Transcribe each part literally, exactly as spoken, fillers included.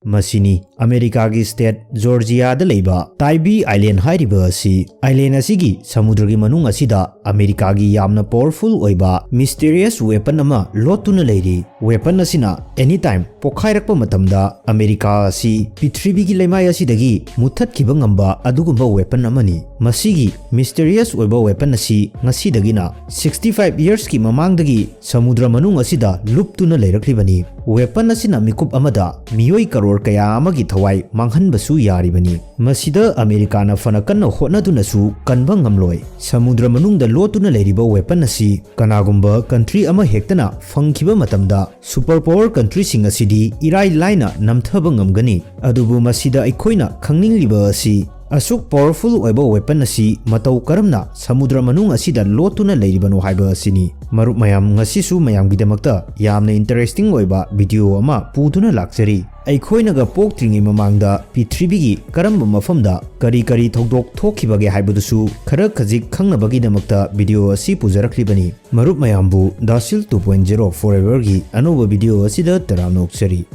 ꯃꯁꯤꯅꯤ ꯑꯃꯦꯔꯤꯀꯥꯒꯤ state Georgia ꯗ ꯂꯩꯕ Tybee Island ꯍꯥꯏꯔꯤꯕ ꯑꯁꯤ꯫ Island ꯑꯁꯤꯒꯤ ꯁꯃꯨꯗ꯭ꯔꯒꯤ ꯃꯅꯨꯡ ꯑꯁꯤꯗ ꯑꯃꯦꯔꯤꯀꯥꯒꯤ ꯌꯥꯝꯅ powerful ꯑꯣꯏꯕ mysterious weapon ꯑꯃ ꯂꯣꯠꯇꯨꯅ ꯂꯩꯔꯤ꯫ Weapon ꯑꯁꯤꯅ anytime ꯄꯣꯈꯥꯏꯔꯛꯄ ꯃꯇꯝꯗ ꯑꯃꯦꯔꯤꯀꯥ ꯑꯁꯤ ꯄ꯭ꯔꯤꯊꯤꯕꯤꯒꯤ ꯂꯩꯃꯥꯏ ꯑꯁꯤꯗꯒꯤ ꯃꯨꯠꯊꯠꯈꯤꯕ ꯉꯝꯕ ꯑꯗꯨꯒꯨꯝꯕ weapon ꯑꯃꯅꯤ꯫ ꯃꯁꯤꯒꯤ mysterious ꯑꯣꯏꯕ weapon ꯑꯁꯤ ꯉꯁꯤꯗꯒꯤꯅ sixty five years ꯀꯤ ꯃꯃꯥꯡꯗꯒꯤ ꯁꯃꯨꯗ꯭ꯔ ꯃꯅꯨꯡ ꯑꯁꯤꯗ ꯂꯨꯞꯇꯨꯅ ꯂꯩꯔꯛꯂꯤꯕꯅꯤ꯫ Weapon ꯑꯁꯤꯅ ꯃꯤꯀꯨꯞ ꯑꯃꯗ ꯃꯤꯑꯣꯏ ꯀꯔꯣꯔ ꯀꯌꯥ ꯑꯃꯒꯤ ꯊꯋꯥꯏ ꯃꯥꯡꯍꯟꯕꯁꯨ ꯌꯥꯔꯤꯕꯅꯤ꯫ ꯃꯁꯤꯗ ꯑꯃꯦꯔꯤꯀꯥꯅ ꯐꯅ ꯀꯟꯅ ꯍꯣꯠꯅꯗꯨꯅꯁꯨ ꯀꯟꯕ ꯉꯝꯂꯣꯏ꯫ ꯁꯃꯨꯗ꯭ꯔ ꯃꯅꯨꯡꯗ ꯂꯣꯠꯇꯨꯅ ꯂꯩꯔꯤꯕ weapon ꯑꯁꯤ ꯀꯅꯥꯒꯨꯝꯕ country ꯑꯃ ꯍꯦꯛꯇꯅ ꯐꯪꯈꯤꯕ ꯃꯇꯝꯗ super power country ꯁꯤꯡ ꯑꯁꯤꯗꯤ ꯏꯔꯥꯏ ꯂꯥꯏꯅ ꯅꯝꯊꯕ ꯉꯝꯒꯅꯤ꯫ ꯑꯗꯨꯕꯨ ꯃꯁꯤꯗ ꯑꯩꯈꯣꯏꯅ ꯈꯪꯅꯤꯡꯂꯤꯕ ꯑꯁꯤ ꯑꯁꯨꯛ powerful ꯑꯣꯏꯕ weapon ꯑꯁꯤ ꯃꯇꯧ ꯀꯔꯝꯅ ꯁꯃꯨꯗ꯭ꯔ ꯃꯅꯨꯡ ꯑꯁꯤꯗ ꯂꯣꯠꯇꯨꯅ ꯂꯩꯔꯤꯕꯅꯣ ꯍꯥꯏꯕ ꯑꯁꯤꯅꯤ꯫ ꯃꯔꯨꯞ ꯃꯌꯥꯝ, ꯉꯁꯤꯁꯨ ꯃꯌꯥꯝꯒꯤꯗꯃꯛꯇ ꯌꯥꯝꯅ interesting ꯑꯣꯏꯕ video ꯑꯃ ꯄꯨꯗꯨꯅ ꯂꯥꯛꯆꯔꯤ꯫ ꯑꯩꯈꯣꯏꯅꯒ ꯄꯣꯛꯇ꯭ꯔꯤꯉꯩ ꯃꯃꯥꯡꯗ ꯄ꯭ꯔꯤꯊꯤꯕꯤꯒꯤ ꯀꯔꯝꯕ ꯃꯐꯝꯗ ꯀꯔꯤ ꯀꯔꯤ ꯊꯧꯗꯣꯛ ꯊꯣꯛꯈꯤꯕꯒꯦ ꯍꯥꯏꯕꯗꯨꯁꯨ ꯈꯔ ꯈꯖꯤꯛ ꯈꯪꯅꯕꯒꯤꯗꯃꯛꯇ video ꯑꯁꯤ ꯄꯨꯖꯔꯛꯂꯤꯕꯅꯤ꯫ ꯃꯔꯨꯞ ꯃꯌꯥꯝꯕꯨ Dasil two point zero Forever ꯒꯤ ꯑꯅꯧꯕ video ꯑꯁꯤꯗ ꯇꯔꯥꯝꯅ ꯑꯣꯛꯆꯔꯤ꯫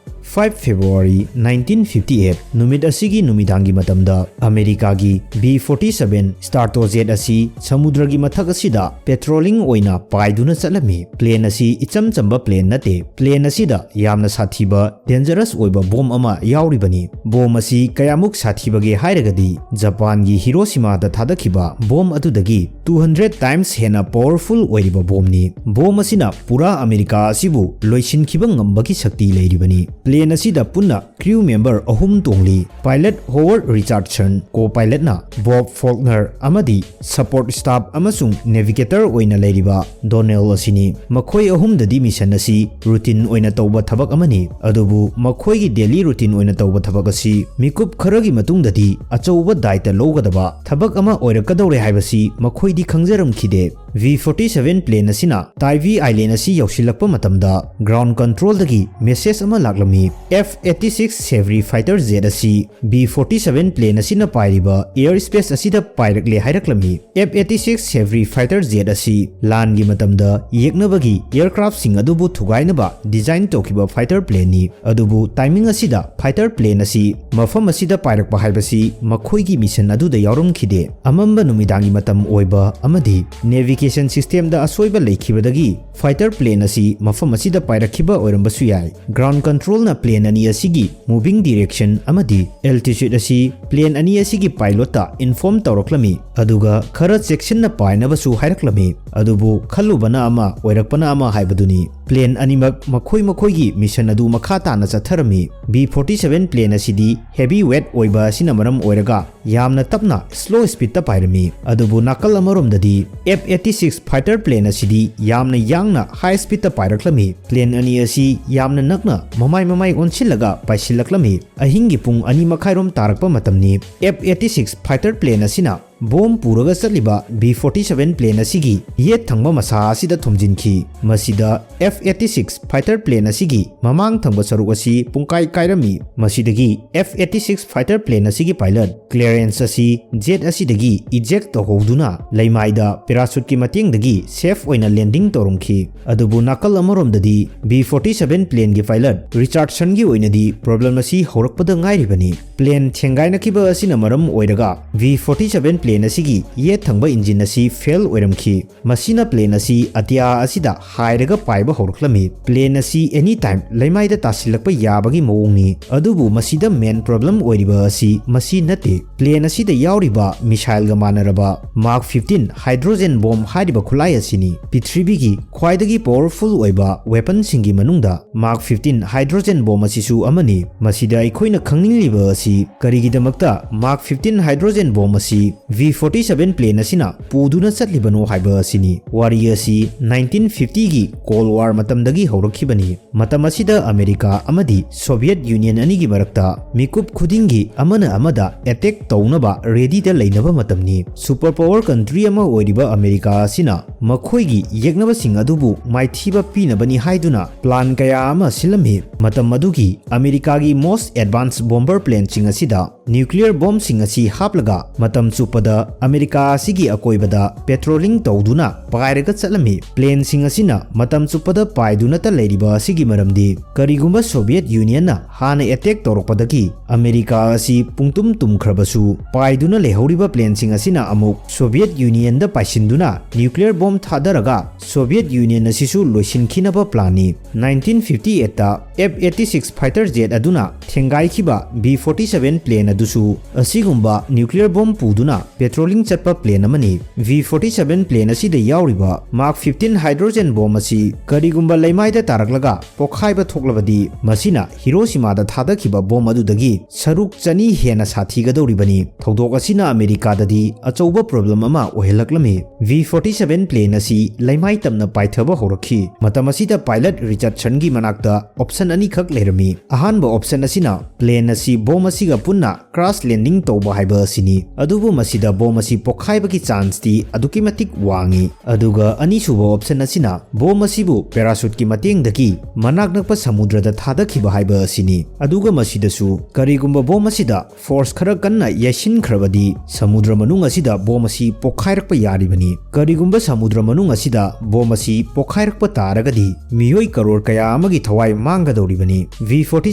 Five February nineteen fifty eight ꯅꯨꯃꯤꯠ ꯑꯁꯤꯒꯤ ꯅꯨꯃꯤꯗꯥꯡꯒꯤ ꯃꯇꯝꯗ ꯑꯃꯦꯔꯤꯀꯥꯒꯤ B forty seven Stratojet ꯑꯁꯤ ꯁꯃꯨꯗ꯭ꯔꯒꯤ ꯃꯊꯛ ꯑꯁꯤꯗ patrolling ꯑꯣꯏꯅ ꯄꯥꯏꯗꯨꯅ ꯆꯠꯂꯝꯃꯤ꯫ Plane ꯑꯁꯤ ꯏꯆꯝ ꯆꯝꯕ plane ꯅꯠꯇꯦ꯫ Plane ꯑꯁꯤꯗ ꯌꯥꯝꯅ ꯁꯥꯊꯤꯕ dangerous ꯑꯣꯏꯕ bomb ꯑꯃ ꯌꯥꯎꯔꯤꯕꯅꯤ꯫ Bomb ꯑꯁꯤ ꯀꯌꯥꯃꯨꯛ ꯁꯥꯊꯤꯕꯒꯦ ꯍꯥꯏꯔꯒꯗꯤ, ꯖꯄꯥꯟꯒꯤ ꯍꯤꯔꯣꯁꯤꯃꯥꯗ ꯊꯥꯗꯈꯤꯕ bomb ꯑꯗꯨꯗꯒꯤ two hundred times ꯍꯦꯟꯅ powerful ꯑꯣꯏꯔꯤꯕ bomb ꯅꯤ꯫ Bomb ꯑꯁꯤꯅ ꯄꯨꯔꯥ ꯑꯃꯦꯔꯤꯀꯥ ꯑꯁꯤꯕꯨ ꯂꯣꯏꯁꯤꯟꯈꯤꯕ ꯉꯝꯕꯒꯤ ꯁꯛꯇꯤ ꯂꯩꯔꯤꯕꯅꯤ꯫ Plane ꯑꯁꯤꯗ ꯄꯨꯟꯅ crew member ꯑꯍꯨꯝ ꯇꯣꯡꯂꯤ꯫ Pilot Howard Richardson, co-pilot ꯅ Bob Faulkner, ꯑꯃꯗꯤ support staff ꯑꯃꯁꯨꯡ navigator ꯑꯣꯏꯅ ꯂꯩꯔꯤꯕ Donnell ꯑꯁꯤꯅꯤ꯫ ꯃꯈꯣꯏ ꯑꯍꯨꯝꯗꯗꯤ mission ꯑꯁꯤ routine ꯑꯣꯏꯅ ꯇꯧꯕ ꯊꯕꯛ ꯑꯃꯅꯤ, ꯑꯗꯨꯕꯨ ꯃꯈꯣꯏꯒꯤ daily routine ꯑꯣꯏꯅ ꯇꯧꯕ ꯊꯕꯛ ꯑꯁꯤ ꯃꯤꯀꯨꯞ ꯈꯔꯒꯤ ꯃꯇꯨꯡꯗꯗꯤ ꯑꯆꯧꯕ ꯗꯥꯏꯇ ꯂꯧꯒꯗꯕ ꯊꯕꯛ ꯑꯃ ꯑꯣꯏꯔꯛꯀꯗꯧꯔꯦ ꯍꯥꯏꯕꯁꯤ ꯃꯈꯣꯏꯗꯤ ꯈꯪꯖꯔꯝꯈꯤꯗꯦ꯫ B forty seven plane ꯑꯁꯤꯅ ꯇꯥꯏꯕꯤ ꯑꯥꯏꯂꯦꯟ ꯑꯁꯤ ꯌꯧꯁꯤꯜꯂꯛꯄ ꯃꯇꯝꯗ ground control ꯗꯒꯤ message ꯑꯃ ꯂꯥꯛꯂꯝꯃꯤ꯫ F eighty six Savory fighter jet ꯑꯁꯤ B forty seven plane ꯑꯁꯤꯅ ꯄꯥꯏꯔꯤꯕ air space ꯑꯁꯤꯗ ꯄꯥꯏꯔꯛꯂꯦ ꯍꯥꯏꯔꯛꯂꯝꯃꯤ꯫ F eighty six Savory fighter jet ꯑꯁꯤ ꯂꯥꯟꯒꯤ ꯃꯇꯝꯗ ꯌꯦꯛꯅꯕꯒꯤ aircraft ꯁꯤꯡ ꯑꯗꯨꯕꯨ ꯊꯨꯒꯥꯏꯅꯕ design ꯇꯧꯈꯤꯕ fighter plane ꯅꯤ꯫ ꯑꯗꯨꯕꯨ timing ꯑꯁꯤꯗ fighter plane ꯑꯁꯤ ꯃꯐꯝ ꯑꯁꯤꯗ ꯄꯥꯏꯔꯛꯄ ꯍꯥꯏꯕꯁꯤ ꯃꯈꯣꯏꯒꯤ mission ꯑꯗꯨꯗ ꯌꯥꯎꯔꯝꯈꯤꯗꯦ꯫ ꯑꯃꯝꯕ ꯅꯨꯃꯤꯗꯥꯡꯒꯤ ꯃꯇꯝ ꯑꯣꯏꯕ ꯑꯃꯗꯤ navigation system ꯗ ꯑꯁꯣꯏꯕ ꯂꯩꯈꯤꯕꯗꯒꯤ fighter plane ꯑꯁꯤ ꯃꯐꯝ ꯑꯁꯤꯗ ꯄꯥꯏꯔꯛꯈꯤꯕ ꯑꯣꯏꯔꯝꯕꯁꯨ ꯌꯥꯏ꯫ Ground control ꯅ plane ꯑꯅꯤ ꯑꯁꯤꯒꯤ moving direction ꯑꯃꯗꯤ altitude ꯑꯁꯤ plane ꯑꯅꯤ ꯑꯁꯤꯒꯤ pilot ꯇ inform ꯇꯧꯔꯛꯂꯝꯃꯤ, ꯑꯗꯨꯒ ꯈꯔ ꯆꯦꯛꯁꯤꯟꯅ ꯄꯥꯏꯅꯕꯁꯨ ꯍꯥꯏꯔꯛꯂꯝꯃꯤ꯫ ꯑꯗꯨꯕꯨ ꯈꯜꯂꯨꯕꯅ ꯑꯃ, ꯑꯣꯏꯔꯛꯄꯅ ꯑꯃ ꯍꯥꯏꯕꯗꯨꯅꯤ꯫ Plane ꯑꯅꯤꯃꯛ ꯃꯈꯣꯏ ꯃꯈꯣꯏꯒꯤ mission ꯑꯗꯨ ꯃꯈꯥ ꯇꯥꯅ ꯆꯠꯊꯔꯝꯃꯤ꯫ B forty seven plane ꯑꯁꯤꯗꯤ heavy weight ꯑꯣꯏꯕ ꯑꯁꯤꯅ ꯃꯔꯝ ꯑꯣꯏꯔꯒ ꯌꯥꯝꯅ ꯇꯞꯅ slow speed ꯇ ꯄꯥꯏꯔꯝꯃꯤ꯫ ꯑꯗꯨꯕꯨ ꯅꯥꯀꯜ ꯑꯃꯔꯣꯝꯗꯗꯤ F eighty six fighter plane ꯑꯁꯤꯗꯤ ꯌꯥꯝꯅ ꯌꯥꯡꯅ high speed ꯇ ꯄꯥꯏꯔꯛꯂꯝꯃꯤ꯫ Plane ꯑꯅꯤ ꯑꯁꯤ ꯌꯥꯝꯅ ꯅꯛꯅ ꯃꯃꯥꯏ ꯃꯃꯥꯏ ꯑꯣꯟꯁꯤꯜꯂꯒ ꯄꯥꯏꯁꯤꯜꯂꯛꯂꯝꯃꯤ꯫ ꯑꯍꯤꯡꯒꯤ ꯄꯨꯡ ꯑꯅꯤ ꯃꯈꯥꯏꯔꯣꯝ ꯇꯥꯔꯛꯄ ꯃꯇꯝꯅꯤ꯫ F eighty six fighter plane ꯑꯁꯤꯅ bomb ꯄꯨꯔꯒ ꯆꯠꯂꯤꯕ B forty seven plane ꯑꯁꯤꯒꯤ ꯌꯦꯠ ꯊꯪꯕ ꯃꯁꯥ ꯑꯁꯤꯗ ꯊꯣꯝꯖꯤꯟꯈꯤ꯫ ꯃꯁꯤꯗ F eighty six fighter plane ꯑꯁꯤꯒꯤ ꯃꯃꯥꯡ ꯊꯪꯕ ꯁꯔꯨꯛ ꯑꯁꯤ ꯄꯨꯡꯀꯥꯏ ꯀꯥꯏꯔꯝꯃꯤ꯫ ꯃꯁꯤꯗꯒꯤ F eighty six fighter plane ꯑꯁꯤꯒꯤ pilot Clarence ꯑꯁꯤ jet ꯑꯁꯤꯗꯒꯤ eject ꯇꯧꯍꯧꯗꯨꯅ ꯂꯩꯃꯥꯏꯗ parachute ꯀꯤ ꯃꯇꯦꯡꯗꯒꯤ safe ꯑꯣꯏꯅ landing ꯇꯧꯔꯝꯈꯤ꯫ ꯑꯗꯨꯕꯨ ꯅꯥꯀꯜ ꯑꯃꯔꯣꯝꯗꯗꯤ B forty seven plane ꯒꯤ pilot Richardson ꯒꯤ ꯑꯣꯏꯅꯗꯤ problem ꯑꯁꯤ ꯍꯧꯔꯛꯄꯗ ꯉꯥꯏꯔꯤꯕꯅꯤ꯫ Plane ꯊꯦꯡꯒꯥꯏꯅꯈꯤꯕ ꯑꯁꯤꯅ ꯃꯔꯝ ꯑꯣꯏꯔꯒ B forty seven plane ꯑꯁꯤꯒꯤ ꯌꯦꯠ ꯊꯪꯕ engine ꯑꯁꯤ fail ꯑꯣꯏꯔꯝꯈꯤ꯫ ꯃꯁꯤꯅ plane ꯑꯁꯤ ꯑꯇꯤꯌꯥ ꯑꯁꯤꯗ ꯍꯥꯏꯔꯒ ꯄꯥꯏꯕ ꯍꯧꯔꯛꯂꯝꯃꯤ꯫ Plane ꯑꯁꯤ any time ꯂꯩꯃꯥꯏꯗ ꯇꯥꯁꯤꯜꯂꯛꯄ ꯌꯥꯕꯒꯤ ꯃꯑꯣꯡꯅꯤ꯫ ꯑꯗꯨꯕꯨ ꯃꯁꯤꯗ main problem ꯑꯣꯏꯔꯤꯕ ꯑꯁꯤ ꯃꯁꯤ ꯅꯠꯇꯦ꯫ Plane ꯑꯁꯤꯗ ꯌꯥꯎꯔꯤꯕ missile ꯒ ꯃꯥꯟꯅꯔꯕ Mark fifteen hydrogen bomb ꯍꯥꯏꯔꯤꯕ ꯈꯨꯠꯂꯥꯏ ꯑꯁꯤꯅꯤ꯫ ꯄ꯭ꯔꯤꯊꯤꯕꯤꯒꯤ ꯈ꯭ꯋꯥꯏꯗꯒꯤ powerful ꯑꯣꯏꯕ weapon ꯁꯤꯡꯒꯤ ꯃꯅꯨꯡꯗ Mark fifteen hydrogen bomb ꯑꯁꯤꯁꯨ ꯑꯃꯅꯤ꯫ ꯃꯁꯤꯗ ꯑꯩꯈꯣꯏꯅ ꯈꯪꯅꯤꯡꯂꯤꯕ ꯑꯁꯤ ꯀꯔꯤꯒꯤꯗꯃꯛꯇ Mark fifteen hydrogen bomb ꯑꯁꯤ V forty seven plane ꯑꯁꯤꯅ ꯄꯨꯗꯨꯅ ꯆꯠꯂꯤꯕꯅꯣ ꯍꯥꯏꯕ ꯑꯁꯤꯅꯤ꯫ ꯋꯥꯔꯤ ꯑꯁꯤ nineteen fifty ꯒꯤ Cold War ꯃꯇꯝꯗꯒꯤ ꯍꯧꯔꯛꯈꯤꯕꯅꯤ꯫ ꯃꯇꯝ ꯑꯁꯤꯗ ꯑꯃꯦꯔꯤꯀꯥ ꯑꯃꯗꯤ Soviet Union ꯑꯅꯤꯒꯤ ꯃꯔꯛꯇ ꯃꯤꯀꯨꯞ ꯈꯨꯗꯤꯡꯒꯤ ꯑꯃꯅ ꯑꯃꯗ attack ꯇꯧꯅꯕ ready ꯗ ꯂꯩꯅꯕ ꯃꯇꯝꯅꯤ꯫ Super power country ꯑꯃ ꯑꯣꯏꯔꯤꯕ ꯑꯃꯦꯔꯤꯀꯥ ꯑꯁꯤꯅ ꯃꯈꯣꯏꯒꯤ ꯌꯦꯛꯅꯕꯁꯤꯡ ꯑꯗꯨꯕꯨ ꯃꯥꯏꯊꯤꯕ ꯄꯤꯅꯕꯅꯤ ꯍꯥꯏꯗꯨꯅ plan ꯀꯌꯥ ꯑꯃ ꯁꯤꯜꯂꯝꯃꯤ꯫ ꯃꯇꯝ ꯑꯗꯨꯒꯤ ꯑꯃꯦꯔꯤꯀꯥꯒꯤ most advanced bomber plane ꯁꯤꯡ ꯑꯁꯤꯗ nuclear bomb ꯁꯤꯡ ꯑꯁꯤ ꯍꯥꯞꯂꯒ ꯃꯇꯝ ꯆꯨꯞꯄꯗ ꯑꯃꯦꯔꯤꯀꯥ ꯑꯁꯤꯒꯤ ꯑꯀꯣꯏꯕꯗ patrolling ꯇꯧꯗꯨꯅ ꯄꯥꯏꯔꯒ ꯆꯠꯂꯝꯃꯤ꯫ Plane ꯁꯤꯡ ꯑꯁꯤꯅ ꯃꯇꯝ ꯆꯨꯞꯄꯗ ꯄꯥꯏꯗꯨꯅꯇ ꯂꯩꯔꯤꯕ ꯑꯁꯤꯒꯤ ꯃꯔꯝꯗꯤ ꯀꯔꯤꯒꯨꯝꯕ Soviet Union ꯅ ꯍꯥꯟꯅ attack ꯇꯧꯔꯛꯄꯗꯒꯤ ꯑꯃꯦꯔꯤꯀꯥ ꯑꯁꯤ ꯄꯨꯡꯇꯨꯝ ꯇꯨꯝꯈ꯭ꯔꯕꯁꯨ, ꯄꯥꯏꯗꯨꯅ ꯂꯩꯍꯧꯔꯤꯕ plane ꯁꯤꯡ ꯑꯁꯤꯅ ꯑꯃꯨꯛ Soviet Union ꯗ ꯄꯥꯏꯁꯤꯟꯗꯨꯅ nuclear bomb ꯊꯥꯗꯔꯒ Soviet Union ꯑꯁꯤꯁꯨ ꯂꯣꯏꯁꯤꯟꯈꯤꯅꯕ plan ꯅꯤ꯫ Nineteen fifty eight ꯇ F eighty six fighter jet ꯑꯗꯨꯅ ꯊꯦꯡꯒꯥꯏꯈꯤꯕ V forty seven plane ꯑꯗꯨꯁꯨ ꯑꯁꯤꯒꯨꯝꯕ nuclear bomb ꯄꯨꯗꯨꯅ patrolling ꯆꯠꯄ plane ꯑꯃꯅꯤ꯫ V forty seven plane ꯑꯁꯤꯗ ꯌꯥꯎꯔꯤꯕ Mark fifteen hydrogen bomb ꯑꯁꯤ ꯀꯔꯤꯒꯨꯝꯕ ꯂꯩꯃꯥꯏꯗ ꯇꯥꯔꯛꯂꯒ ꯄꯣꯈꯥꯏꯕ ꯊꯣꯛꯂꯕꯗꯤ, ꯃꯁꯤꯅ ꯍꯤꯔꯣꯁꯤꯃꯥꯗ ꯊꯥꯗꯈꯤꯕ bomb ꯑꯗꯨꯗꯒꯤ ꯁꯔꯨꯛ ꯆꯅꯤ ꯍꯦꯟꯅ ꯁꯥꯊꯤꯒꯗꯧꯔꯤꯕꯅꯤ꯫ ꯊꯧꯗꯣꯛ ꯑꯁꯤꯅ ꯑꯃꯦꯔꯤꯀꯥꯗꯗꯤ ꯑꯆꯧꯕ problem ꯑꯃ ꯑꯣꯏꯍꯜꯂꯛꯂꯝꯃꯤ꯫ V forty seven plane ꯑꯁꯤ ꯂꯩꯃꯥꯏ ꯇꯝꯅ ꯄꯥꯏꯊꯕ ꯍꯧꯔꯛꯈꯤ꯫ ꯃꯇꯝ ꯑꯁꯤꯗ pilot Richardson ꯒꯤ ꯃꯅꯥꯛꯇ option ꯑꯅꯤꯈꯛ ꯂꯩꯔꯝꯃꯤ꯫ ꯑꯍꯥꯟꯕ option ꯑꯁꯤꯅ plane ꯑꯁꯤ bomb ꯑꯁꯤꯒ ꯄꯨꯟꯅ crash landing ꯇꯧꯕ ꯍꯥꯏꯕ ꯑꯁꯤꯅꯤ꯫ ꯑꯗꯨꯕꯨ ꯃꯁꯤꯗ bomb ꯑꯁꯤ ꯄꯣꯈꯥꯏꯕꯒꯤ chance ꯇꯤ ꯑꯗꯨꯛꯀꯤ ꯃꯇꯤꯛ ꯋꯥꯡꯉꯤ꯫ ꯑꯗꯨꯒ ꯑꯅꯤꯁꯨꯕ option ꯑꯁꯤꯅ bomb ꯑꯁꯤꯕꯨ parachute ꯀꯤ ꯃꯇꯦꯡꯗꯒꯤ ꯃꯅꯥꯛ ꯅꯛꯄ ꯁꯃꯨꯗ꯭ꯔꯗ ꯊꯥꯗꯈꯤꯕ ꯍꯥꯏꯕ ꯑꯁꯤꯅꯤ꯫ ꯑꯗꯨꯒ ꯃꯁꯤꯗꯁꯨ ꯀꯔꯤꯒꯨꯝꯕ bomb ꯑꯁꯤꯗ force ꯈꯔ ꯀꯟꯅ ꯌꯩꯁꯤꯟꯈ꯭ꯔꯕꯗꯤ ꯁꯃꯨꯗ꯭ꯔ ꯃꯅꯨꯡ ꯑꯁꯤꯗ bomb ꯑꯁꯤ ꯄꯣꯈꯥꯏꯔꯛꯄ ꯌꯥꯔꯤꯕꯅꯤ꯫ ꯀꯔꯤꯒꯨꯝꯕ ꯁꯃꯨꯗ꯭ꯔ ꯃꯅꯨꯡ ꯑꯁꯤꯗ bomb ꯑꯁꯤ ꯄꯣꯈꯥꯏꯔꯛꯄ ꯇꯥꯔꯒꯗꯤ ꯃꯤꯑꯣꯏ ꯀꯔꯣꯔ ꯀꯌꯥ ꯑꯃꯒꯤ ꯊꯋꯥꯏ ꯃꯥꯡꯒꯗꯧꯔꯤꯕꯅꯤ꯫ V forty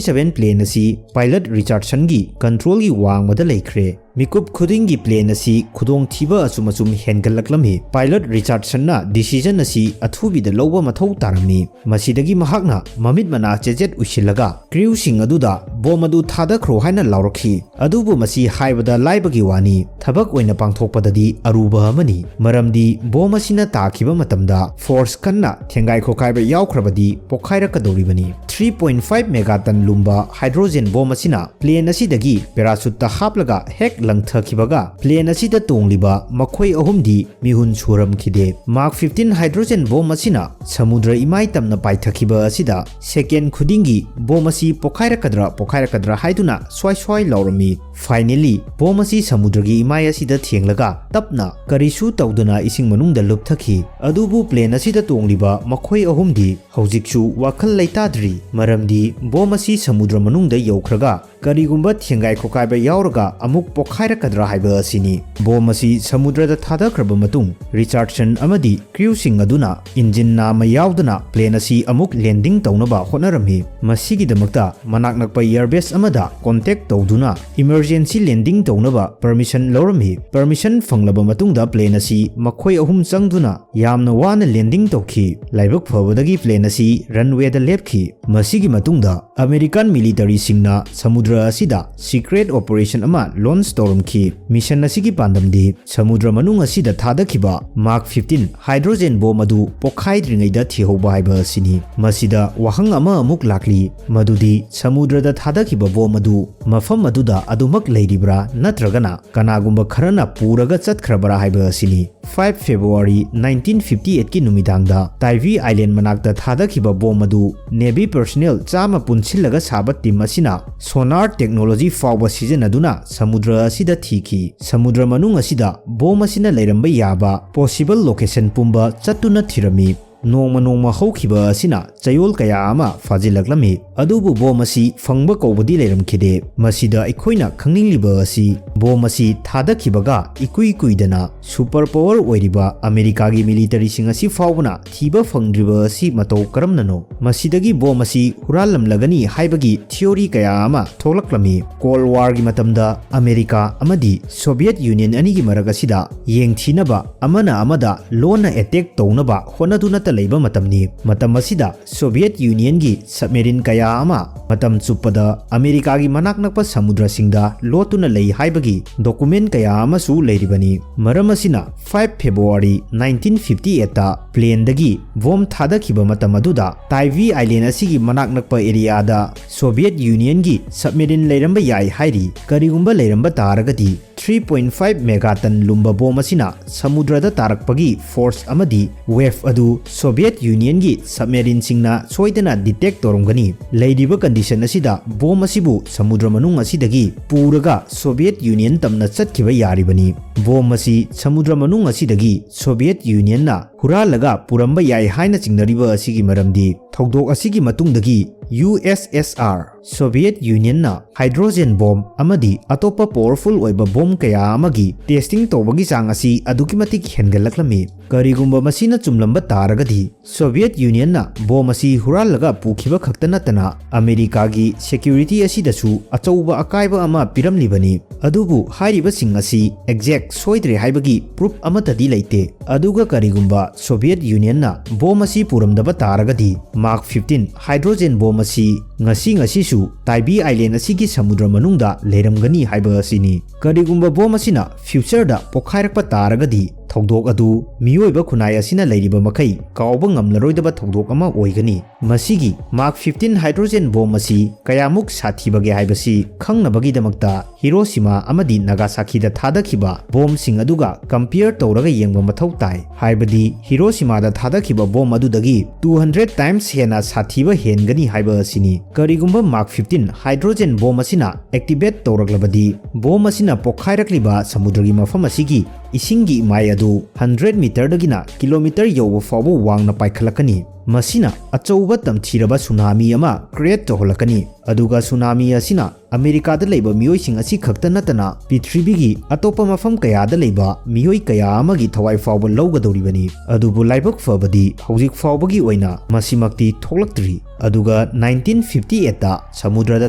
seven plane ꯑꯁꯤ pilot Richardson ꯒꯤ control ꯒꯤ ꯋꯥꯡꯃꯗ ꯂꯩꯈ꯭ꯔꯦ꯫ ꯃꯤꯀꯨꯞ ꯈꯨꯗꯤꯡꯒꯤ plane ꯑꯁꯤ ꯈꯨꯗꯣꯡꯊꯤꯕ ꯑꯆꯨꯝ ꯑꯆꯨꯝ ꯍꯦꯟꯒꯠꯂꯛꯂꯝꯃꯤ꯫ Pilot Richardson ꯅ decision ꯑꯁꯤ ꯑꯊꯨꯕꯤꯗ ꯂꯧꯕ ꯃꯊꯧ ꯇꯥꯔꯝꯃꯤ꯫ ꯃꯁꯤꯗꯒꯤ ꯃꯍꯥꯛꯅ ꯃꯃꯤꯠ ꯃꯅꯥ ꯆꯦꯖꯦꯠ ꯎꯏꯁꯤꯜꯂꯒ crew ꯁꯤꯡ ꯑꯗꯨꯗ "ꯕꯣꯝ ꯑꯗꯨ ꯊꯥꯗꯈ꯭ꯔꯣ" ꯍꯥꯏꯅ ꯂꯥꯎꯔꯛꯈꯤ꯫ ꯑꯗꯨꯕꯨ ꯃꯁꯤ ꯍꯥꯏꯕꯗ ꯂꯥꯏꯕꯒꯤ ꯋꯥꯅꯤ, ꯊꯕꯛ ꯑꯣꯏꯅ ꯄꯥꯡꯊꯣꯛꯄꯗꯗꯤ ꯑꯔꯨꯕ ꯑꯃꯅꯤ꯫ ꯃꯔꯝꯗꯤ ꯕꯣꯝ ꯑꯁꯤꯅ ꯇꯥꯈꯤꯕ ꯃꯇꯝꯗ ꯐꯣꯔꯁ ꯀꯟꯅ ꯊꯦꯡꯒꯥꯏ ꯈꯣꯈꯥꯏꯕ ꯌꯥꯎꯈ꯭ꯔꯕꯗꯤ ꯄꯣꯈꯥꯏꯔꯛꯀꯗꯧꯔꯤꯕꯅꯤ꯫ Three point five megaton ꯂꯨꯝꯕ ꯍꯥꯏꯗ꯭ꯔꯣꯖꯦꯟ ꯕꯣꯝ ꯑꯁꯤꯅ ꯄ꯭ꯂꯦꯟ ꯑꯁꯤꯗꯒꯤ ꯄꯦꯔꯥꯁꯨꯠꯇ ꯍꯥꯞꯂꯒ ꯍꯦꯛ ꯂꯪꯊꯈꯤꯕꯒ, ꯄ꯭ꯂꯦꯟ ꯑꯁꯤꯗ ꯇꯣꯡꯂꯤꯕ ꯃꯈꯣꯏ ꯑꯍꯨꯝꯗꯤ ꯃꯤꯍꯨꯟ ꯁꯨꯔꯝꯈꯤꯗꯦ꯫ Mark fifteen ꯍꯥꯏꯗ꯭ꯔꯣꯖꯦꯟ ꯕꯣꯝ ꯑꯁꯤꯅ ꯁꯃꯨꯗ꯭ꯔ ꯏꯃꯥꯏ ꯇꯝꯅ ꯄꯥꯏꯊꯈꯤꯕ ꯑꯁꯤꯗ ꯁꯦꯀꯦꯟ ꯈꯨꯗꯤꯡꯒꯤ ꯕꯣꯝ ꯑꯁꯤ ꯄꯣꯈꯥꯏꯔꯛꯀꯗ꯭ꯔꯥ ꯄꯣꯈꯥꯏꯔꯛꯀꯗ꯭ꯔꯥ ꯍꯥꯏꯗꯨꯅ ꯁ꯭ꯋꯥꯏ ꯁ꯭ꯋꯥꯏ ꯂꯥꯎꯔꯝꯃꯤ꯫ Finally, ꯕꯣꯝ ꯑꯁꯤ ꯁꯃꯨꯗ꯭ꯔꯒꯤ ꯏꯃꯥꯏ ꯑꯁꯤꯗ ꯊꯦꯡꯂꯒ ꯇꯞꯅ ꯀꯔꯤꯁꯨ ꯇꯧꯗꯅ ꯏꯁꯤꯡ ꯃꯅꯨꯡꯗ ꯂꯨꯞꯊꯈꯤ꯫ ꯑꯗꯨꯕꯨ ꯄ꯭ꯂꯦꯟ ꯑꯁꯤꯗ ꯇꯣꯡꯂꯤꯕ ꯃꯈꯣꯏ ꯑꯍꯨꯝꯗꯤ ꯍꯧꯖꯤꯛꯁꯨ ꯋꯥꯈꯜ ꯂꯩꯇꯥꯗ꯭ꯔꯤ, ꯃꯔꯝꯗꯤ ꯕꯣꯝ ꯑꯁꯤ ꯁꯃꯨꯗ꯭ꯔ ꯃꯅꯨꯡꯗ ꯌꯧꯈ꯭ꯔꯒ ꯀꯔꯤꯒꯨꯝꯕ ꯊꯦꯡꯒꯥꯏ ꯈꯣꯈꯥꯏꯕ ꯌꯥꯎꯔꯒ ꯑꯃꯨꯛ ꯄꯣꯈꯥꯏꯔꯛꯀꯗ꯭ꯔꯥ ꯍꯥꯏꯕ ꯑꯁꯤꯅꯤ꯫ ꯕꯣꯝ ꯑꯁꯤ ꯁꯃꯨꯗ꯭ꯔꯗ ꯊꯥꯗꯈ꯭ꯔꯕ ꯃꯇꯨꯡ, ꯔꯤꯆꯥꯔꯗꯁꯟ ꯑꯃꯗꯤ ꯀ꯭ꯔꯤꯌꯨꯁꯤꯡ ꯑꯗꯨꯅ ꯏꯟꯖꯤꯟ ꯅꯥꯝꯃ ꯌꯥꯎꯗꯅ ꯄ꯭ꯂꯦꯟ ꯑꯁꯤ ꯑꯃꯨꯛ ꯂꯦꯟꯗꯤꯡ ꯇꯧꯅꯕ ꯍꯣꯠꯅꯔꯝꯃꯤ꯫ ꯃꯁꯤꯒꯤꯗꯃꯛꯇ ꯃꯅꯥꯛ ꯅꯛꯄ ꯏꯌꯔꯕꯦꯁ ꯑꯃꯗ ꯀꯣꯟꯇꯦꯛ ꯇꯧꯗꯨꯅ ꯏꯃꯔꯖꯦꯟꯁꯤ ꯂꯦꯟꯗꯤꯡ ꯇꯧꯅꯕ ꯄꯔꯃꯤꯁꯟ ꯂꯧꯔꯝꯃꯤ꯫ ꯄꯔꯃꯤꯁꯟ ꯐꯪꯂꯕ ꯃꯇꯨꯡꯗ ꯄ꯭ꯂꯦꯟ ꯑꯁꯤ ꯃꯈꯣꯏ ꯑꯍꯨꯝ ꯆꯪꯗꯨꯅ ꯌꯥꯝꯅ ꯋꯥꯅ ꯂꯦꯟꯗꯤꯡ ꯇꯧꯈꯤ꯫ ꯂꯥꯏꯕꯛ ꯐꯕꯗꯒꯤ ꯄ꯭ꯂꯦꯟ ꯑꯁꯤ ꯔꯟꯋꯦꯗ ꯂꯦꯞꯈꯤ꯫ ꯃꯁꯤꯒꯤ ꯃꯇꯨꯡꯗ ꯑꯃꯦꯔꯤꯀꯥꯟ ꯃꯤꯂꯤꯇꯔꯤꯁꯤꯡꯅ ꯁꯃꯨꯗ꯭ꯔ ꯑꯁꯤꯗ ꯁꯤꯀ꯭ꯔꯦꯠ ꯑꯣꯄꯔꯦꯁꯟ ꯑꯃ ꯂꯣꯟꯆ ꯇꯧꯔꯝꯈꯤ꯫ ꯃꯤꯁꯟ ꯑꯁꯤꯒꯤ ꯄꯥꯟꯗꯝꯗꯤ ꯁꯃꯨꯗ꯭ꯔ ꯃꯅꯨꯡ ꯑꯁꯤꯗ ꯊꯥꯗꯈꯤꯕ ꯃꯥꯔꯛ ꯐꯤꯐꯇꯤꯟ ꯍꯥꯏꯗ꯭ꯔꯣꯖꯦꯟ ꯕꯣꯝ ꯑꯗꯨ ꯄꯣꯈꯥꯏꯗ꯭ꯔꯤꯉꯩꯗ ꯊꯤꯍꯧꯕ ꯍꯥꯏꯕ ꯑꯁꯤꯅꯤ꯫ ꯃꯁꯤꯗ ꯋꯥꯍꯪ ꯑꯃ ꯑꯃꯨꯛ ꯂꯥꯛꯂꯤ, ꯃꯗꯨꯗꯤ ꯁꯃꯨꯗ꯭ꯔꯗ ꯊꯥꯗꯈꯤꯕ ꯕꯣꯝ ꯑꯗꯨ ꯃꯐꯝ ꯑꯗꯨꯗ ꯑꯗꯨꯃꯛ ꯂꯩꯔꯤꯕ꯭ꯔꯥ, ꯅꯠꯇ꯭ꯔꯒꯅ ꯀꯅꯥꯒꯨꯝꯕ ꯈꯔꯅ ꯄꯨꯔꯒ ꯆꯠꯈ꯭ꯔꯕ꯭ꯔꯥ ꯍꯥꯏꯕ ꯑꯁꯤꯅꯤ꯫ Five February nineteen fifty eight ꯀꯤ ꯅꯨꯃꯤꯗꯥꯡꯗ ꯇꯥꯏꯚꯤ ꯑꯥꯏꯂꯦꯟ ꯃꯅꯥꯛꯇ ꯊꯥꯗꯈꯤꯕ ꯕꯣꯝ ꯑꯗꯨ ꯅꯦꯚꯤ ꯄꯔꯁꯣꯅꯦꯜ ꯆꯥꯝꯃ ꯄꯨꯟꯁꯤꯜꯂꯒ ꯁꯥꯕ ꯇꯤꯝ ꯑꯁꯤꯅ ꯁꯣꯅꯥꯔ ꯇꯦꯛꯅꯣꯂꯣꯖꯤ ꯐꯥꯎꯕ ꯁꯤꯖꯤꯟꯅꯗꯨꯅ ꯁꯃꯨꯗ꯭ꯔ ꯑꯁꯤꯗ ꯊꯤꯈꯤ꯫ ꯁꯃꯨꯗ꯭ꯔ ꯃꯅꯨꯡ ꯑꯁꯤꯗ ꯕꯣꯝ ꯑꯁꯤꯅ ꯂꯩꯔꯝꯕ ꯌꯥꯕ ꯄꯣꯁꯤꯕꯜ ꯂꯣꯀꯦꯁꯟ ꯄꯨꯝꯕ ꯆꯠꯇꯨꯅ ꯊꯤꯔꯝꯃꯤ꯫ ꯅꯣꯡꯃ ꯅꯣꯡꯃ ꯍꯧꯈꯤꯕ ꯑꯁꯤꯅ ꯆꯌꯣꯜ ꯀꯌꯥ ꯑꯃ ꯐꯥꯖꯤꯜꯂꯛꯂꯝꯃꯤ, ꯑꯗꯨꯕꯨ ꯕꯣꯝ ꯑꯁꯤ ꯐꯪꯕ ꯀꯧꯕꯗꯤ ꯂꯩꯔꯝꯈꯤꯗꯦ꯫ ꯃꯁꯤꯗ ꯑꯩꯈꯣꯏꯅ ꯈꯪꯅꯤꯡꯂꯤꯕ ꯑꯁꯤ, ꯕꯣꯝ ꯑꯁꯤ ꯊꯥꯗꯈꯤꯕꯒ ꯏꯀꯨꯏ ꯀꯨꯏꯗꯅ ꯁꯨꯄꯔ ꯄꯥꯋꯔ ꯑꯣꯏꯔꯤꯕ ꯑꯃꯦꯔꯤꯀꯥꯒꯤ ꯃꯤꯂꯤꯇꯔꯤꯁꯤꯡ ꯑꯁꯤ ꯐꯥꯎꯕꯅ ꯊꯤꯕ ꯐꯪꯗ꯭ꯔꯤꯕ ꯑꯁꯤ ꯃꯇꯧ ꯀꯔꯝꯅꯅꯣ? ꯃꯁꯤꯗꯒꯤ ꯕꯣꯝ ꯑꯁꯤ ꯍꯨꯔꯥꯜꯂꯝꯂꯒꯅꯤ ꯍꯥꯏꯕꯒꯤ ꯊꯤꯑꯣꯔꯤ ꯀꯌꯥ ꯑꯃ ꯊꯣꯛꯂꯛꯂꯝꯃꯤ꯫ ꯀꯣꯜ ꯋꯥꯔꯒꯤ ꯃꯇꯝꯗ ꯑꯃꯦꯔꯤꯀꯥ ꯑꯃꯗꯤ ꯁꯣꯚꯤꯌꯦꯠ ꯌꯨꯅꯤꯌꯟ ꯑꯅꯤꯒꯤ ꯃꯔꯛ ꯑꯁꯤꯗ ꯌꯦꯡꯊꯤꯅꯕ, ꯑꯃꯅ ꯑꯃꯗ ꯂꯣꯟꯅ ꯑꯦꯇꯦꯛ ꯇꯧꯅꯕ ꯍꯣꯠꯅꯗꯨꯅꯇ ꯂꯩꯕ ꯃꯇꯝꯅꯤ꯫ ꯃꯇꯝ ꯑꯁꯤꯗ Soviet Unionꯒꯤ submarine ꯀꯌꯥ ꯑꯃ ꯃꯇꯝ ꯆꯨꯞꯄꯗ ꯑꯃꯦꯔꯤꯀꯥꯒꯤ ꯃꯅꯥꯛ ꯅꯛꯄ ꯁꯃꯨꯗ꯭ꯔꯁꯤꯡꯗ ꯂꯣꯠꯇꯨꯅ ꯂꯩ ꯍꯥꯏꯕꯒꯤ document ꯀꯌꯥ ꯑꯃꯁꯨ ꯂꯩꯔꯤꯕꯅꯤ꯫ ꯃꯔꯝ ꯑꯁꯤꯅ five February nineteen fifty eightꯇ planeꯗꯒꯤ bomb ꯊꯥꯗꯈꯤꯕ ꯃꯇꯝ ꯑꯗꯨꯗ Tybee Island ꯑꯁꯤꯒꯤ ꯃꯅꯥꯛ ꯅꯛꯄ areaꯗ Soviet Unionꯒꯤ submarine ꯂꯩꯔꯝꯕ ꯌꯥꯏ ꯍꯥꯏꯔꯤ꯫ ꯀꯔꯤꯒꯨꯝꯕ ꯂꯩꯔꯝꯕ ꯇꯥꯔꯒꯗꯤ, three point five megaton ꯂꯨꯝꯕ bomb ꯑꯁꯤꯅ ꯁꯃꯨꯗ꯭ꯔꯗ ꯇꯥꯔꯛꯄꯒꯤ force ꯑꯃꯗꯤ wave ꯑꯗꯨ Soviet Unionꯒꯤ submarineꯁꯤꯡꯅ ꯁꯣꯏꯗꯅ detect ꯇꯧꯔꯝꯒꯅꯤ꯫ ꯂꯩꯔꯤꯕ condition ꯑꯁꯤꯗ bomb ꯑꯁꯤꯕꯨ ꯁꯃꯨꯗ꯭ꯔ ꯃꯅꯨꯡ ꯑꯁꯤꯗꯒꯤ ꯄꯨꯔꯒ Soviet Union ꯇꯝꯅ ꯆꯠꯈꯤꯕ ꯌꯥꯔꯤꯕꯅꯤ꯫ Bomb ꯑꯁꯤ ꯁꯃꯨꯗ꯭ꯔ ꯃꯅꯨꯡ ꯑꯁꯤꯗꯒꯤ Soviet Unionꯅ ꯍꯨꯔꯥꯜꯂꯒ ꯄꯨꯔꯝꯕ ꯌꯥꯏ ꯍꯥꯏꯅ ꯆꯤꯡꯅꯔꯤꯕ ꯑꯁꯤꯒꯤ ꯃꯔꯝꯗꯤ, ꯊꯧꯗꯣꯛ ꯑꯁꯤꯒꯤ ꯃꯇꯨꯡꯗꯒꯤ U S S R, Soviet Unionꯅ hydrogen bomb ꯑꯃꯗꯤ ꯑꯇꯣꯞꯄ powerful ꯑꯣꯏꯕ bomb ꯀꯌꯥ ꯑꯃꯒꯤ testing ꯇꯧꯕꯒꯤ ꯆꯥꯡ ꯑꯁꯤ ꯑꯗꯨꯛꯀꯤ ꯃꯇꯤꯛ ꯍꯦꯟꯒꯠꯂꯛꯂꯝꯃꯤ꯫ ꯀꯔꯤꯒꯨꯝꯕ ꯃꯁꯤꯅ ꯆꯨꯝꯂꯝꯕ ꯇꯥꯔꯒꯗꯤ, Soviet Unionꯅ bomb ꯑꯁꯤ ꯍꯨꯔꯥꯜꯂꯒ ꯄꯨꯈꯤꯕ ꯈꯛꯇ ꯅꯠꯇꯅ ꯑꯃꯦꯔꯤꯀꯥꯒꯤ security ꯑꯁꯤꯗꯁꯨ ꯑꯆꯧꯕ ꯑꯀꯥꯏꯕ ꯑꯃ ꯄꯤꯔꯝꯂꯤꯕꯅꯤ꯫ ꯑꯗꯨꯕꯨ ꯍꯥꯏꯔꯤꯕꯁꯤꯡ ꯑꯁꯤ exact ꯁꯣꯏꯗ꯭ꯔꯦ ꯍꯥꯏꯕꯒꯤ proof ꯑꯃꯠꯇꯗꯤ ꯂꯩꯇꯦ꯫ ꯑꯗꯨꯒ ꯀꯔꯤꯒꯨꯝꯕ Soviet Unionꯅ bomb ꯑꯁꯤ ꯄꯨꯔꯝꯗꯕ ꯇꯥꯔꯒꯗꯤ, Mark fifteen hydrogen bomb ꯑꯁꯤ ꯉꯁꯤ ꯉꯁꯤꯁꯨ Tybee Island ꯑꯁꯤꯒꯤ ꯁꯃꯨꯗ꯭ꯔ ꯃꯅꯨꯡꯗ ꯂꯩꯔꯝꯒꯅꯤ ꯍꯥꯏꯕ ꯑꯁꯤꯅꯤ꯫ ꯀꯔꯤꯒꯨꯝꯕ bomb ꯑꯁꯤꯅ futureꯗ ꯄꯣꯈꯥꯏꯔꯛꯄ ꯇꯥꯔꯒꯗꯤ, ꯊꯧꯗꯣꯛ ꯑꯗꯨ ꯃꯤꯑꯣꯏꯕ ꯈꯨꯟꯅꯥꯏ ꯑꯁꯤꯅ ꯂꯩꯔꯤꯕ ꯃꯈꯩ ꯀꯥꯎꯕ ꯉꯝꯂꯔꯣꯏꯗꯕ ꯊꯧꯗꯣꯛ ꯑꯃ ꯑꯣꯏꯒꯅꯤ꯫ ꯃꯁꯤꯒꯤ Mark fifteen hydrogen bomb ꯑꯁꯤ ꯀꯌꯥꯃꯨꯛ ꯁꯥꯊꯤꯕꯒꯦ ꯍꯥꯏꯕꯁꯤ ꯈꯪꯅꯕꯒꯤꯗꯃꯛꯇ, Hiroshima ꯑꯃꯗꯤ Nagasakiꯗ ꯊꯥꯗꯈꯤꯕ bombꯁꯤꯡ ꯑꯗꯨꯒ compare ꯇꯧꯔꯒ ꯌꯦꯡꯕ ꯃꯊꯧ ꯇꯥꯏ꯫ ꯍꯥꯏꯕꯗꯤ, Hiroshimaꯗ ꯊꯥꯗꯈꯤꯕ bomb ꯑꯗꯨꯗꯒꯤ two hundred times ꯍꯦꯟꯅ ꯁꯥꯊꯤꯕ ꯍꯦꯟꯒꯅꯤ ꯍꯥꯏꯕ ꯑꯁꯤꯅꯤ꯫ ꯀꯔꯤꯒꯨꯝꯕ Mark fifteen hydrogen bomb ꯑꯁꯤꯅ activate ꯇꯧꯔꯛꯂꯕꯗꯤ, bomb ꯑꯁꯤꯅ ꯄꯣꯈꯥꯏꯔꯛꯂꯤꯕ ꯁꯃꯨꯗ꯭ꯔꯒꯤ ꯃꯐꯝ ꯑꯁꯤꯒꯤ ꯏꯁꯤꯡꯒꯤ ꯏꯃꯥꯏ ꯑꯗꯨ hundred meterꯗꯒꯤꯅ kilometer ꯌꯧꯕ ꯐꯥꯎꯕ ꯋꯥꯡꯅ ꯄꯥꯏꯈꯠꯂꯛꯀꯅꯤ꯫ ꯃꯁꯤꯅ ꯑꯆꯧꯕ ꯇꯝꯊꯤꯔꯕ tsunami ꯑꯃ create ꯇꯧꯍꯜꯂꯛꯀꯅꯤ, ꯑꯗꯨꯒ tsunami ꯑꯁꯤꯅ ꯑꯃꯦꯔꯤꯀꯥꯗ ꯂꯩꯕ ꯃꯤꯑꯣꯏꯁꯤꯡ ꯑꯁꯤ ꯈꯛꯇ ꯅꯠꯇꯅ ꯄ꯭ꯔꯤꯊꯤꯕꯤꯒꯤ ꯑꯇꯣꯞꯄ ꯃꯐꯝ ꯀꯌꯥꯗ ꯂꯩꯕ ꯃꯤꯑꯣꯏ ꯀꯌꯥ ꯑꯃꯒꯤ ꯊꯋꯥꯏ ꯐꯥꯎꯕ ꯂꯧꯒꯗꯧꯔꯤꯕꯅꯤ꯫ ꯑꯗꯨꯕꯨ ꯂꯥꯏꯕꯛ ꯐꯕꯗꯤ, ꯍꯧꯖꯤꯛ ꯐꯥꯎꯕꯒꯤ ꯑꯣꯏꯅ ꯃꯁꯤꯃꯛꯇꯤ ꯊꯣꯛꯂꯛꯇ꯭ꯔꯤ꯫ ꯑꯗꯨꯒ nineteen fifty eightꯇ ꯁꯃꯨꯗ꯭ꯔꯗ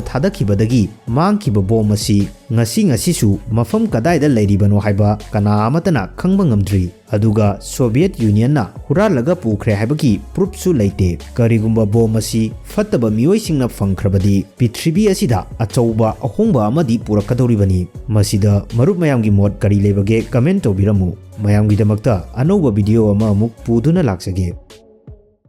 ꯊꯥꯗꯈꯤꯕꯗꯒꯤ ꯃꯥꯡꯈꯤꯕ bomb ꯑꯁꯤ ꯉꯁꯤ ꯉꯁꯤꯁꯨ ꯃꯐꯝ ꯀꯗꯥꯏꯗ ꯂꯩꯔꯤꯕꯅꯣ ꯍꯥꯏꯕ ꯀꯅꯥ ꯑꯃꯠꯇꯅ ꯈꯪꯕ ꯉꯝꯗ꯭ꯔꯤ꯫ ꯑꯗꯨꯒ Soviet Union ꯅ ꯍꯨꯔꯥꯜꯂꯒ ꯄꯨꯈ꯭ꯔꯦ ꯍꯥꯏꯕꯒꯤ proof ꯁꯨ ꯂꯩꯇꯦ꯫ ꯀꯔꯤꯒꯨꯝꯕ bomb ꯑꯁꯤ ꯐꯠꯇꯕ ꯃꯤꯑꯣꯏꯁꯤꯡꯅ ꯐꯪꯈ꯭ꯔꯕꯗꯤ ꯄ꯭ꯔꯤꯊꯤꯕꯤ ꯑꯁꯤꯗ ꯑꯆꯧꯕ ꯑꯍꯣꯡꯕ ꯑꯃꯗꯤ ꯄꯨꯔꯛꯀꯗꯧꯔꯤꯕꯅꯤ꯫ ꯃꯁꯤꯗ ꯃꯔꯨꯞ ꯃꯌꯥꯝꯒꯤ ꯃꯣꯠ ꯀꯔꯤ ꯂꯩꯕꯒꯦ comment ꯇꯧꯕꯤꯔꯝꯃꯨ꯫ ꯃꯌꯥꯝꯒꯤꯗꯃꯛꯇ ꯑꯅꯧꯕ video ꯑꯃ ꯑꯃꯨꯛ ꯄꯨꯗꯨꯅ ꯂꯥꯛꯆꯒꯦ꯫